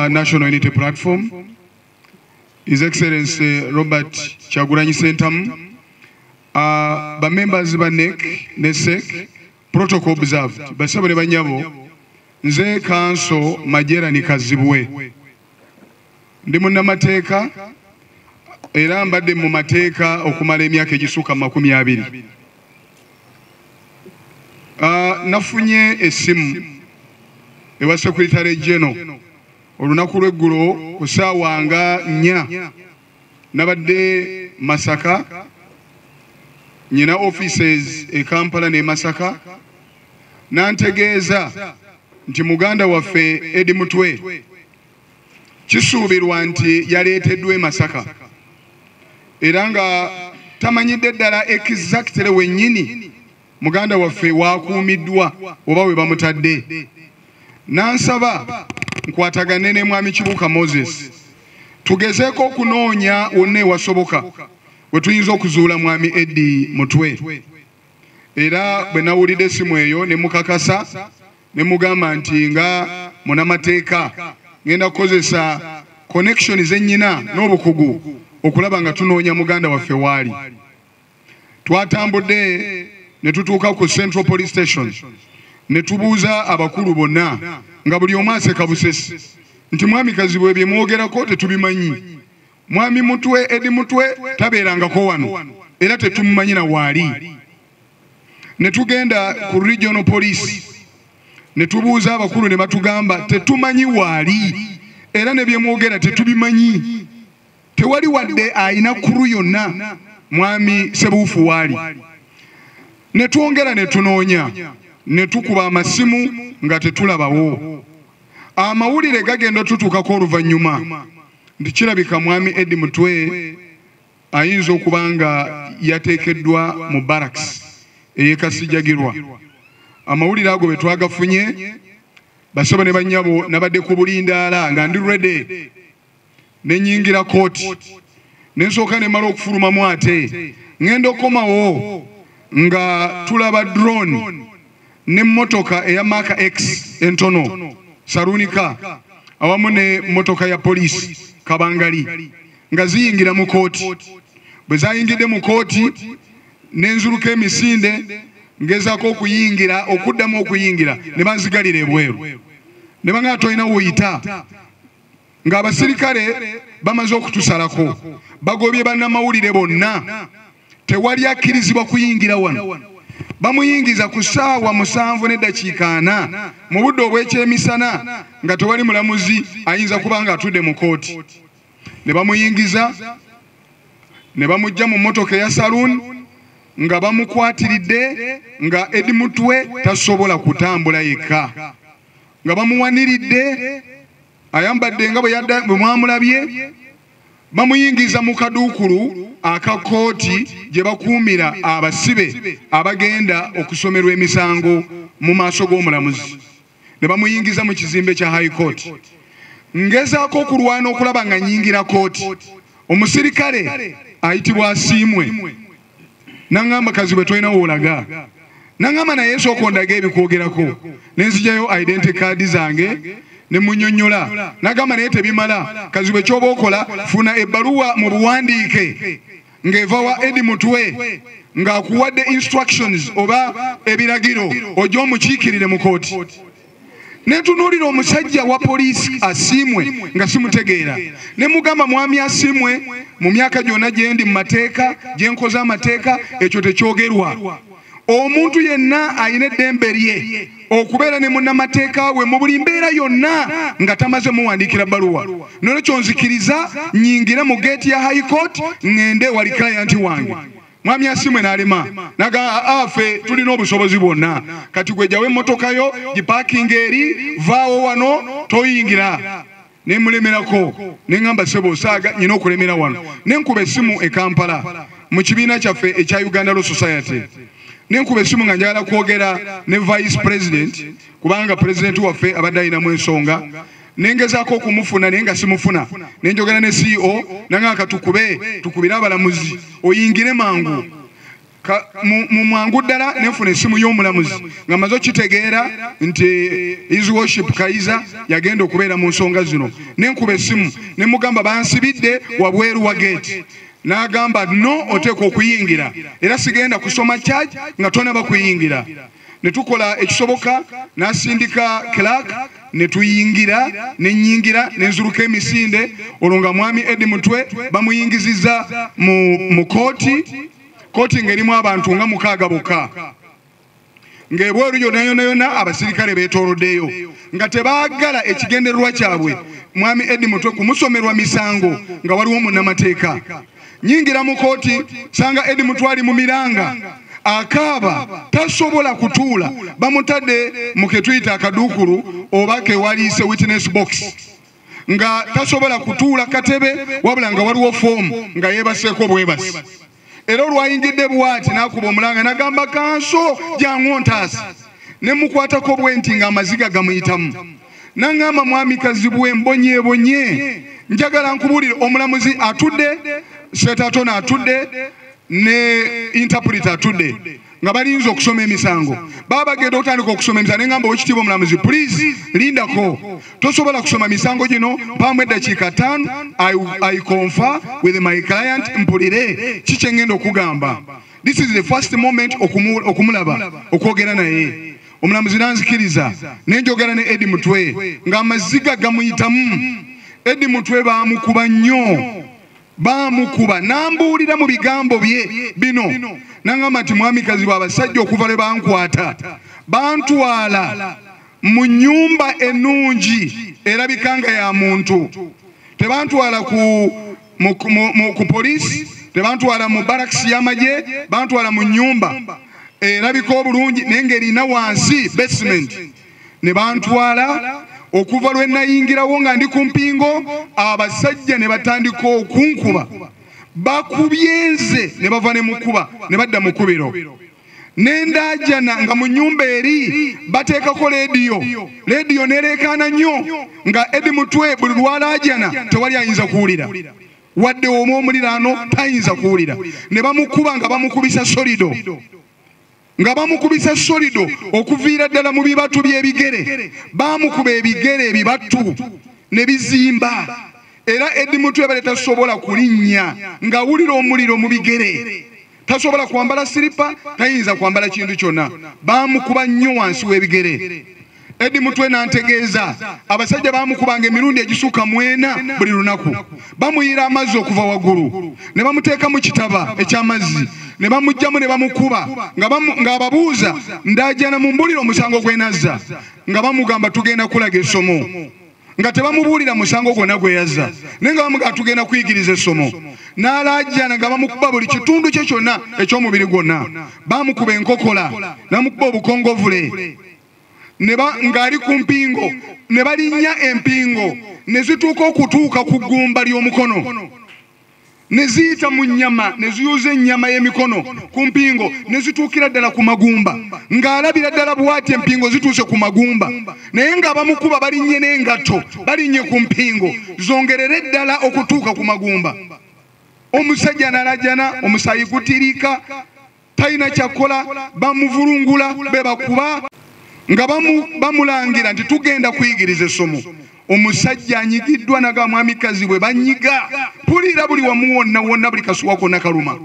wa National Unity Platform, His Excellency Robert Kyagulanyi Ssentamu, ba members ba NEC ne SEC, protocol observed. Basabo ne banyabo, nze Kanso Majerani Kazibwe, ndi munnamateeka era mbadde mu mateeka okumala emyaka egisuka 20. Nafunye essimu ewa Secretary General olunaku lw'eggulo ku ssaawa nga 4, nabadde Masaka, nyina offices e Kampala ne Masaka, nantegeeza nti muganda waffe Eddie Mutwe kisuubirwa nti yaleeteddwa e Masaka era nga tamanyidde ddala exactly wennyini muganda waffe waakuumiddwa oba we bamutadde. Nansaba nkwatagane ne Mwami Kibuuka Moses tugezeeko okunoonya wonna ewasoboka we tuyinza okuzuula Mwami Eddie Mutwe. Era bwe nawulidde essimu eyo ne mukakasa ne mugamba nti nga munnamateeka ngenda kukozesa connection ze nnyina n'obukugu okulaba nga tunoonya muganda waffe waali. Twatambudde ne tutuuka ku Central Police Station ne tubuuza abakulu bonna nga buli omu aseka busesi nti Mwami Kazibwe bye mwogerako tetubimanyi, Mwami Mutwe Eddie Mutwe tabeerangako wano era tetumumanyi na waali. Ne tugenda ku Regional Police ne tubuuza abakulu ne batugamba tetumanyi waali era ne bye mwogera tetubimanyi, tewali wadde ayina kuru yonna Mwami Sebuufu waali. Ne twongera ne tunoonya ne tukuba amasimu nga tetulabawo. Amawulire gagenda tutuukako oluvannyuma nti kirabika Mwami Eddie Mutwe ayinza okuba nga yateekeddwa mu barracks ey'e Kasijjagirwa. Amawulire ago bwe twagafunye, basebo ne bannyabo, nabadde ku bulindaala nga ndi ready ne nnyingira kooti ne nsooka ne mmala okufulumamu ate ŋŋenda okomawo nga tulaba drone n'emmotoka eya Mark X entono Sarunika awamu ne mmotoka ya poliisi Kabangali nga ziyingira mu kooti. Bwe zayingidde mu kooti ne nzuluka emisinde ngezaako okuyingira okuddamu okuyingira ne banzigalira ebweru ne bangamba tolina w'oyita, ng'abasirikale bamaze okutusalako bagobye bannamawulire bonna, tewali akkirizibwa kuyingira wano. Bamuyingiza ku ssaawa 7:40 mu budde obw'ekyemisana nga tewali mulamuzi ayinza kuba nga atudde mu kooti. Ne bamuyingiza ne bamuggya mu mmotoka eya saloon nga bamukwatiridde nga Eddie Mutwe tasobola kutambula yekka, nga bamuwaniridde ayambadde nga bwe mwamulabye. Bamuyingiza mu kaduukulu aka kooti gye bakuumira abasibe abagenda okusomerwa emisango mu maaso g'omulamuzi, ne bamuyingiza mu kizimbe kya High Court. Ngezaako okulwana okulaba nga nnyingira kooti, omusirikale ayitibwa Asiimwe n'aŋŋamba Kazibwe tolina w'olaga, n'aŋŋamba naye sooka ondage ebikwogerako, ne nzijayo identity card zange ne munnyonnyola, n'agamba naye tebimala, Kazibwe ky'oba okola funa ebbaluwa mu buwandiike ng'eva wa Eddie Mutwe ng'akuwadde instructions oba ebiragiro ojje omukiikirire mu kooti. Ne ntunuulira omusajja wa poliisi Asiimwe nga simutegeera, ne mugamba Mwami Asiimwe, mu myaka gyonna gye ndi mu mateeka gye nkoze amateeka ekyo tekyogerwa. Omuntu yenna alina eddembe lye okubeera ne munnamateeka we mu buli mbeera yonna nga tamaze muwandiikira bbaluwa. Nolwekyo nzikiriza nnyingire mu geeti ya High Court ŋŋende wali client wange. Mwami Asiimwe n'alema n'agamba ffe tulina obusobozi bwonna, kati gwe jjawo emmotoka yo gipaakinga eri, vaawo wano toyingira. Ne mulemerako ne ŋŋamba ssebo osaaga nnyina okulemera wano. Ne nkuba essimu e Kampala mu kibiina kyaffe ekya Uganda Law Society, ne nkuba essimu nga njagala kwogera ne Vice President kubanga President waffe abadde alinamu ensonga, ne ngezaako okumufuna naye nga simufuna. Ne njogera ne CEO n'angamba katukube tukubire abalamuzi oyingire mangu. Mu mwangu ddala nenfuna essimu y'omulamuzi nga maze okitegeera nti His Worship Kayiza yagenda okubeera mu nsonga zino. Nenkuba essimu ne mugamba bansibidde wabweru wa gate, n'agamba no, oteekwa okuyingira era sigenda kusoma charge nga tonaba kuyingira. Ne tukola ekisoboka, n'asindika clerk ne tuyingira, ne nnyingira ne nzuluka emisinde. Olwo nga mwami Eddie Mutwe bamuyingizizza mu kooti, kooti ng'erimu abantu nga 6 bokka, ng'ebweru yonna yonna yonna abasirikale beetooloddeyo nga tebaagala ekigendererwa kyabwe mwami Eddie Mutwe kumusomerwa misango nga waliwo munnamateeka. Nyingira mu kooti sanga Eddie Mutwe ali mu miranga akaaba, tasobola kutuula, bamutadde mu ketuyita akaduukulu oba kewaliise witness box, nga tasobola kutuula katebe wabula nga waliwo foomu nga yeebaseeko bwebasi. Era olwayingidde bw'ati n'akuba omulanga n'agamba kanso jangu ontaase, ne mukwatako bwe nti ng'amaziga gamuyitamu. N'aŋŋamba mwami Kazibwe mbonyeebonye, njagala nkubuulire omulamuzi atudde, Setatona atudde ne interpreter atudde nga balinze okusoma emisango. Baba bagenda okutandika okusoma emisango, ne ŋŋamba oweekitiibwa omulamuzi please lindako, tosobola kusoma misango gino, mpaamu eddakiika 5, I confer with my client mpulire ki kye ŋŋenda okugamba. This is the first moment okumulaba okwogera naye. Omulamuzi n'anzikiriza ne njogera ne Eddie Mutwe ng'amaziga gamuyitamu. Eddie Mutwe baamukuba nnyo, baamukuba n'ambuulira mu bigambo bye bino, n'aŋŋamba nti mwami Kazibwe abasajja okuva lwe bankwata bantwala mu nnyumba ennungi erabika nga ya muntu, tebantwala ku poliisi, tebantwala mu barracks y'amagye, bantwala mu nnyumba erabika obulungi naye ng'erina wansi basement. Ne bantwala okuva lwe nayingirawo nga ndi ku mpingo, abasajja ne batandika okunkuba, bakubye nze ne bava ne mukuba ne badda mu kkubiro. Ne ndaajana nga mu nnyumba eri bateekako leediyo, leediyo nereekaana nnyo nga Eddie Mutwe buli lwalaajana tewali ayinza kuwulira, wadde omu omuliraano tayinza kuwulira. Ne bamukuba nga bamukubisa solido, nga bamukubisa solido okuviira ddala mu bibatu by'ebigere, bamukuba ebigere ebibatu ne bizimba. Era Eddie Mutwe yabadde tasobola kulinnya ng'awulira omuliro mu bigere, tasobola kwambala siripa, tayinza kwambala kintu kyonna, bamukuba nnyo wansi w'ebigere. Eddie Mutwe n'antegeeza abasajja bamukubanga emirundi egisukka 4 buli lunaku, bamuyira amazzi okuva waggulu ne bamuteeka mu kitaba eky'amazzi ne bamuggyamu ne bamukuba ng'ababuuza ndaajana mumbulire omusango gwe nazza, nga bamugamba tugenda kulaga essomo, nga tebamubuulira musango gwonna gwe yazza, naye nga bamugamba tugenda kuyigiriza essomo. N'alaajana nga bamukuba buli kitundu kye kyonna eky'omubiri gwonna, bamukuba enkokola, bamukuba obukongovule, ng'ali ku mpingo, ne balinnya empingo ne zituuka okutuuka ku ggumba ly'omukono, ne ziyita mu nnyama, ne ziyuza ennyama y'emikono ku mpingo, ne zituukira ddala ku magumba, ng'alabira ddala bw'ati empingo zituuse ku magumba, naye nga bamukuba balinnye n'engatto, balinnye ku mpingo zongerere ddala okutuuka ku magumba. Omusajja n'alajana, omusaayi gutirika, talina kyakola, bamuvulungula, be bakuba nga bamulangira nti tugenda kuyigiriza essomo. Omusajja anyigiddwa naga mwami Kazibwe banyiga, mpulira buli wamu wonna wonna, buli kasuwa konna kaluma,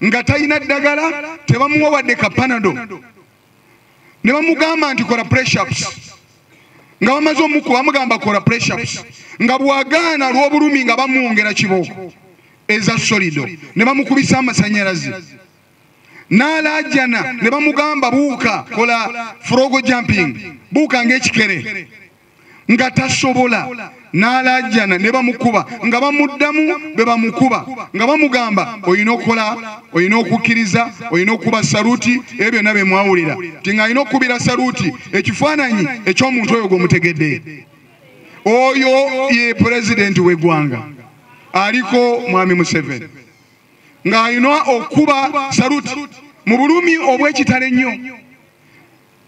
nga talina ddagala, tebamuwa wadde ka Panadol, ne bamugamba nti kola press ups, nga bamaze omukuba bamugamba kola press ups, nga bw'agaana lw'obulumi nga bamwongera kibooko eza solido, ne bamukubisa amasannyalaze. N'alaajana ne bamugamba buuka, kola frog jumping, buuka ng'ekikere, nga tasobola. N'alaajana ne bamukuba, nga bamuddamu be bamukuba, nga bamugamba olina okukola, olina okukkiriza, olina okuba saluti, ebyo byonna bye mwawulira nti ng'alina okukubira saluti ekifaananyi eky'omuntu oyo gw'omutegedde. Oyo ye pulezidenti w'eggwanga aliko mwami Museveni, ng'alina okuba saluti mu bulumi obw'ekitalo ennyo,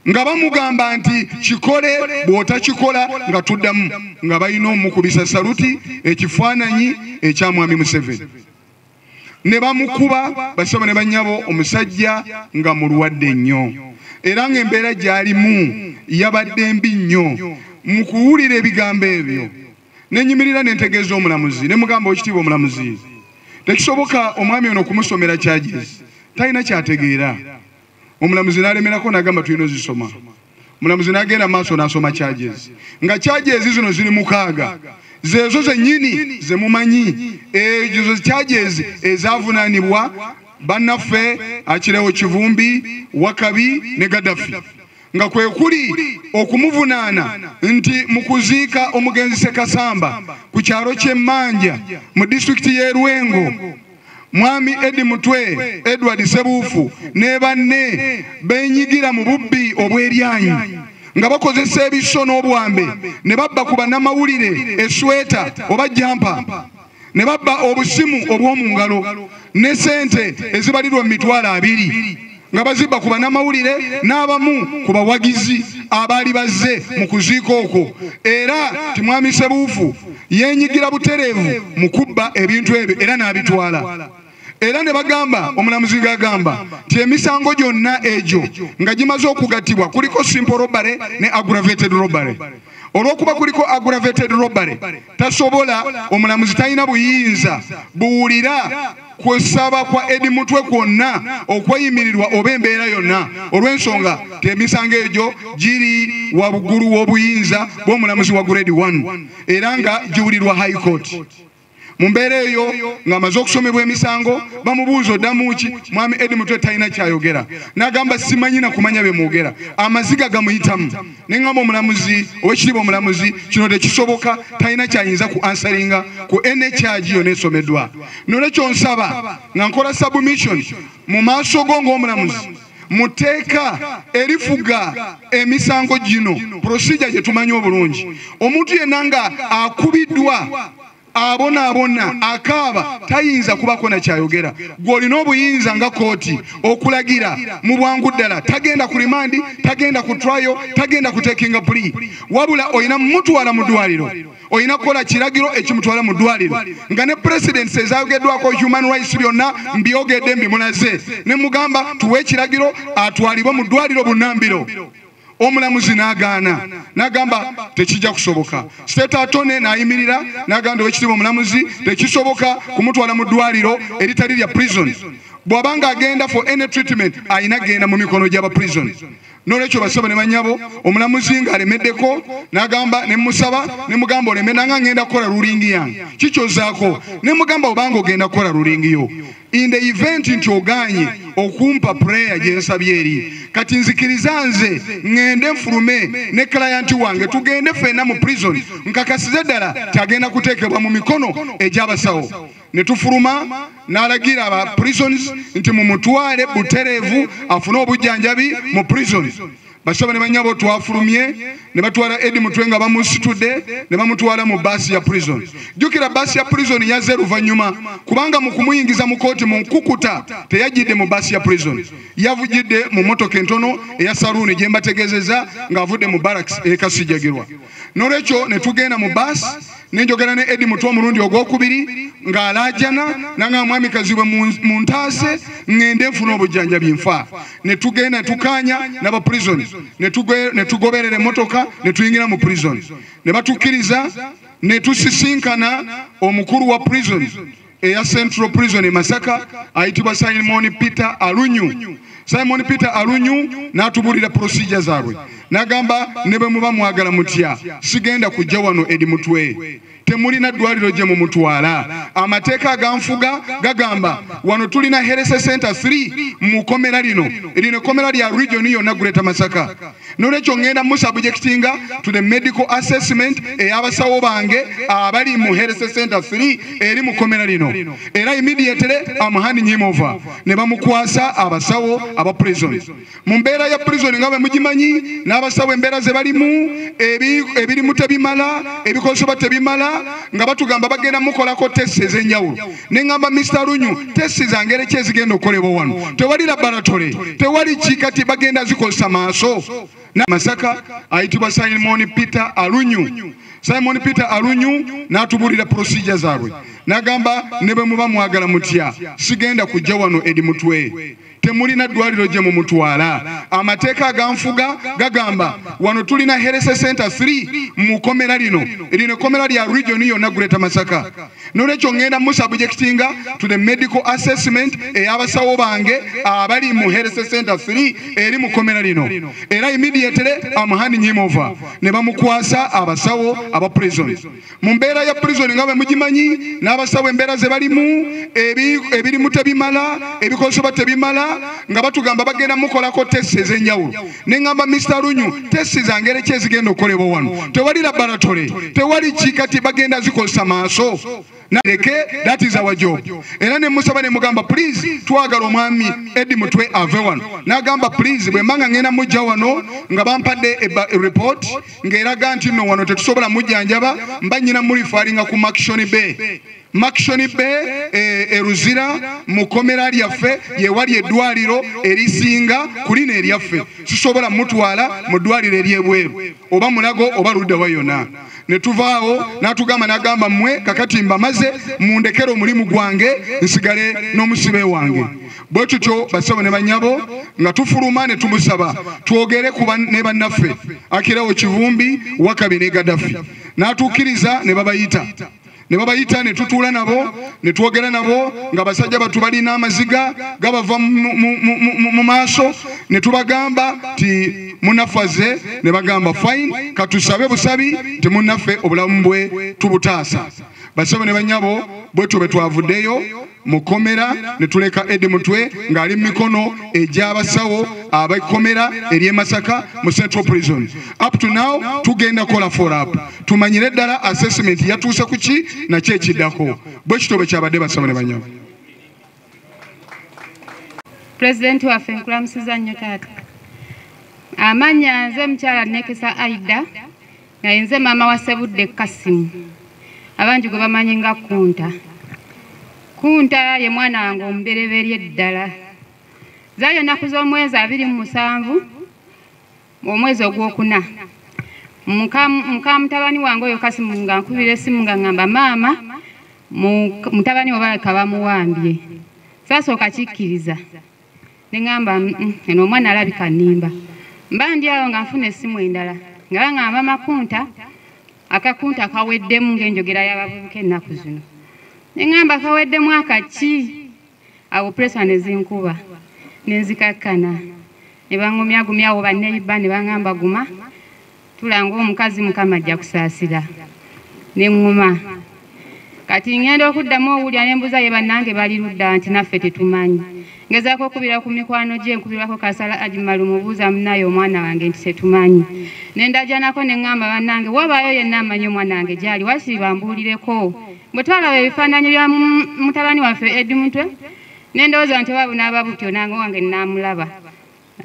nga bamugamba nti kikole, bw'otakikola nga tuddamu, nga balina omukubisa saluti ekifaananyi ekya mwami Museveni. Ne bamukuba basaba ne bannyabo, omusajja nga mulwadde nnyo, era ng'embeera gy'alimu yabadde mbi nnyo. Mu kuwulira ebigambo ebyo ne nyimirira ne ntegeeza omulamuzi, ne mugamba, "Ekitiibwa omulamuzi, tekisoboka omwami ono okumusomera charges, talina kyategeera." Omulamuzi n'alemerako n'agamba tulina ozisoma. Omulamuzi n'agenda maaso n'asoma charges, nga charges zino ziri 6, zeezo zennyini ze mumanyi, ezo charges ezaavunaanibwa bannaffe Akirewo Kivumbi, Wakabi ne Gaddafi, nga kwe kuli okumuvunaana nti mu kuziika omugenzi Sekasamba ku kyalo ky'Emmanja mu disitulikiti y'e Lwengo, mwami Edi Mutwe Edward Sebuufu ne banne beenyigira mu bubbi obw'eryanyi nga bakozesa ebiso n'obwambe, ne babba ku bannamawulire esweta oba jumper, ne babba obusimu obw'omu ngalo ne sente ezibalirwa mu 20,000, nga bazibba ku bannamawulire n'abamu ku bawagizi abaali bazze mu kuziika okwo, era ti mwami Sebuufu yeenyigira butereevu mu kubba ebintu ebyo era n'abitwala. Era ne bagamba, omulamuzi ng'agamba nti emisango gyonna egyo nga gimaze okugattibwa kuliko simple robbery ne aggravated robbery. Olw'okuba kuliko aggravated robbery, tasobola, omulamuzi talina buyinza buwulira kwesaba kwa Edi Mutwe kwonna okweyimirirwa oba embeera yonna, olw'ensonga ti emisango egyo giri waggulu w'obuyinza bw'omulamuzi wa grade 1 era nga giwulirwa High Court. Mu mbeera eyo ng'amaze okusomebwa emisango, bamubuuza, "Oddamu ki?" Mwami Edi Mutwe talina kyayogera, n'agamba, "Simanyi na kumanya bye mwogera." Amaziga gamuyitamu. Ne ŋŋamba omulamuzi, "Owekitiibwa omulamuzi, kino tekisoboka, talina kyayinza ku answeringa ku any charge yonna esomeddwa. Nolwekyo nsaba nga nkola submission mu maaso go ng'omulamuzi, mu tteeka erifuga emisango gino, procedure gye tumanyi obulungi, omuntu yenna nga akubiddwa, abonaabona, akaaba, tayinza kubako nakyayogera. Gwe olina obuyinza nga kooti okulagira mu bwangu ddala, tagenda ku remand, tagenda ku trial, tagenda kutekinga plea, wabula olina mutwala mu ddwaliro, olina kukola kiragiro ekimutwala mu ddwaliro, nga ne precedents ezayogeddwako, human rights, byonna mbyogedde, mbimulaze, ne mugamba tuwe ekiragiro atwalibwe mu ddwaliro bunnambiro." Omulamuzi n'agaana, n'agamba tekijja kusoboka. State attorney n'ayimirira n'agamba, "Owekitiibwa omulamuzi, tekisoboka kumutwala mu ddwaliro eritali lya prison. Bw'aba ng'agenda for any treatment, ayina genda mu mikono gy'aba prison." Nolwekyo basaba ne banyabo, omulamuzi ng'alemeddeko n'agamba, ne musaba ne mugamba, "Oleme nanga ngenda kukola ruling yange, kikyozaako?" Ne mugamba, "Obanga ogenda kukola ruling yo, in the event nti oganye okumpa prayer gye nsabye eri, kati nzikiriza nze ŋŋende nfulume ne client wange, tugende ffenna mu prison, nkakasize ddala kyagenda kuteekebwa mu mikono egy'abasawo." Ne tufuluma, n'alagira aba prisons nti mumutwale butereevu afune obujjanjabi mu prison. Basaba ne banyabo, twafulumye ne batwala Edi Mutwe nga bamusitudde ne bamutwala mu baasi ya prison. Jjukira baasi ya prison yazze luvannyuma, kubanga mu kumuyingiza mu kooti mu nkukuta teyajjidde mu baasi ya prison, yavugidde mu motoka entono eya saluuni gye mbategeezeza ng'avudde mu barracks ekasijagirwa. Nolwekyo ne tugenda mu baasi, nenjogera ne Edi Mutwe omulundi ogwokubiri ng'alaajana, nanga, "Mwami Kazibwe, mu ntaase ŋŋende nfune obujjanjabi, nfa." Ne tugenda ne tukaanya n'aba prison, ne tugoberera emmotoka ne tuyingira mu prison, ne batukkiriza ne tusisinkana omukulu wa prison eya Central Prison e Masaka ayitibwa Simon Peter Alunyu. Simon Peter Alunyu n'atubuulira procedure zaabwe, n'agamba, "Ne bwe muba mwagala mutya, sigenda kujja wano Edi Mutwe, temulina ddwaliro gye mumutwala. Amateeka aganfuga gagamba wano tulina health center 3 mu kkomera lino, lino ekkomera lya region yonna Greater Masaka. Nolwekyo ngenda musubjectinga to the medical assessment ey'abasawo bange abali mu health center 3 eri mu kkomera lino, era immediately I'm handing him over." Ne bamukwasa abasawo aba prison. Mu mbeera ya prison nga bwe mugimanyi, n'abasawo embeera ze balimu, ebirimu tebimala, ebikozesebwa tebimala, nga batugamba bagenda mukolako test ez'enjawulo. Ne ŋŋamba Mr Lunyu, "Test zangere ki ezigenda okukolebwa wano? Tewali laboratory, tewali ki, kati bagenda zikozesa maaso?" Na Masaka ayitibwa Simon Peter Alunyu. Simon Peter Alunyu n'atubuulira procedure zaabwe, N'agamba ne bwe muba mwagala mutya sigenda kujja wano Eddie Mutwe, temulina ddwaliro gye mumutwala. Amateeka aganfuga gagamba wano tulina health center 3 mu kkomera lino, lino ekkomera lya region yonna Greater Masaka. Nolwekyo ngenda musubjectinga to the medical assessment ey'abasawo bange abali mu health center 3 eri mu kkomera lino, era immediately I'm handing him over ne bamukwasa abasawo aba prison. Mu mbeera ya prison nga bwe mugimanyi, n'abasawo embeera ze balimu, ebirimu tebimala, ebikozesebwa tebimala, nga batugamba bagenda mukolako test ez'enjawulo. Ne ŋŋamba Mr. Lunyu, test zange ki ezigenda okukolebwa wano? Tewali laboratory, tewali ki, kati bagenda zikozesa maaso. Naleke, that is our job. Era ne musaba ne mugamba please twagala omwami Eddie Mutwe ave wano. N'agamba please bwe mbanga ngenda mujja wano nga bampadde report ng'eraga nti nno wano tetusobola mujjanjaba, mba nnyina mureferringa ku Murchison Bay. Murchison Bay e Luzira mu kkomera lyaffe ye wali eddwaliro erisinga ku lino eryaffe. Sisobola mutwala mu ddwaliro ery'ebweru oba Mulago oba ludda wa yonna. Ne tuvaawo n'atugamba n'agamba mmwe kakati mbamaze mundekere omulimu gwange nsigale n'omusibe wange. Bwe tutyo bassebo ne bannyabo nga tufuluma ne tumusaba twogere ku ne bannaffe Akirawo Kivumbi, Wakabi ne Gaddafi. N'atuukiriza ne babayita. Ne babayita ne tutuula nabo ne twogera nabo nga basajja batu balina amaziga gabava mu maaso, ne tubagamba nti munnaffe, ne bagamba fine, katusabe busabi nti munnaffe obulamu bwe tubutaasa. Bassebo ne bannyabo bwetyo bwe twavuddeyo mu kkomera ne tuleka Eddie Mutwe ng'ali mu mikono egy'abasawo ab'ekkomera ery'e Masaka mu Central Prison. Up to now tugenda kola follow up tumanyire ddala assessment yatuuse ku ki nakyo ekiddako. Bwe kityo bwe kyabadde bassebo ne bannyabo. Pulezidenti waffe nkulamusiza nnyo taata. Amannya nze mukyala Nekesa Aida, nga nze maama wa Sebudde Kasimu, abangi gwe bamanyi nga Kunta. Kunta ye mwana wange omubereberye ddala. Zaali ennaku z'omwezi 27 omwezi ogwokuna. Muka mutabani wange oyo Kasimu nga nkubira essimu nga ŋŋamba maama mutabani we balabika bamuwambye. Saasooka kikkiriza. Ne ŋŋamba eno omwana alabika nnimba. Mba ndi awo nga nfuna essimu endala nga baŋŋamba Makunta akakunta kaweddemu ng'enjogera y'abavubuka ennaku zino. Ne ŋŋamba kaweddemu akaki? Awo pressure ne zinkuba ne nzikakkana. Ne baŋŋumyagumya awo banneyiba ne baŋŋamba guma tulanga omukazi Mukama ajja kusaasira. Ne ŋŋuma. Kati ŋŋenda okuddamu owulira ne mbuuza ye bannange bali ludda nti naffe tetumanyi. Ngezaako okubira ku mikwano gye, nkubirako Kasala Ajimalu mubuuza munnaye omwana wange nti tetumanyi. Ne ndajanako ne ŋŋamba bannange wabaayo yenna amanyi omwana wange gy'ali wakiri bambuulireko. Bwe twalaba ebifaananyi bya mutabani waffe Eddie Mutwe ne ndowooza nti oba bunaaba butyo nange wange nnaamulaba.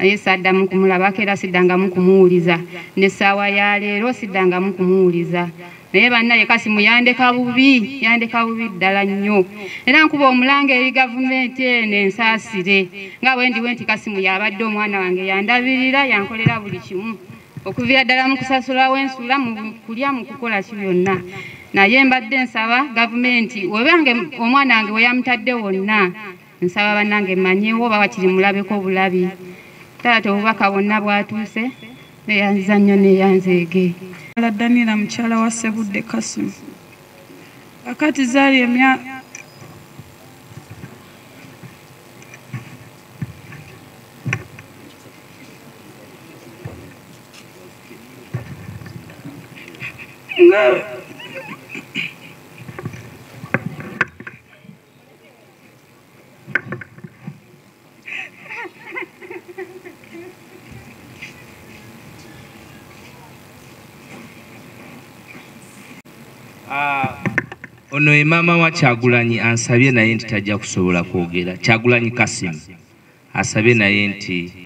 Naye saddamu kumulabako era siddangamu kumuwuliza. N'essaawa ya leero siddangamu kumuwuliza. Naye bannaye Kasimu yandeka bubi, yandeka bubi ddala nnyo. Era nkuba omulanga eri gavumenti eno ensaasire nga bwe ndiwe nti Kasimu y'abadde omwana wange yandabirira, yankolera buli kimu. Okuviira ddala mu kusasulawo ensula, mu kulya, mu kukola ki byonna. Naye mbadde nsaba gavumenti webange omwana wange we yamutadde wonna, nsaba bannange mmanyewo oba wakiri mulabeko obulabi. Taata obubaka bwonna bwatuuse, neeyanziza nnyo neeyanzeege. Danira mukyala wa Sebudde Kasimu. Kakati zaali emya nga Ono ye maama wa Kyagulanyi ansabye naye nti tajja kusobola kwogera. Kyagulanyi Kasimu asabye naye nti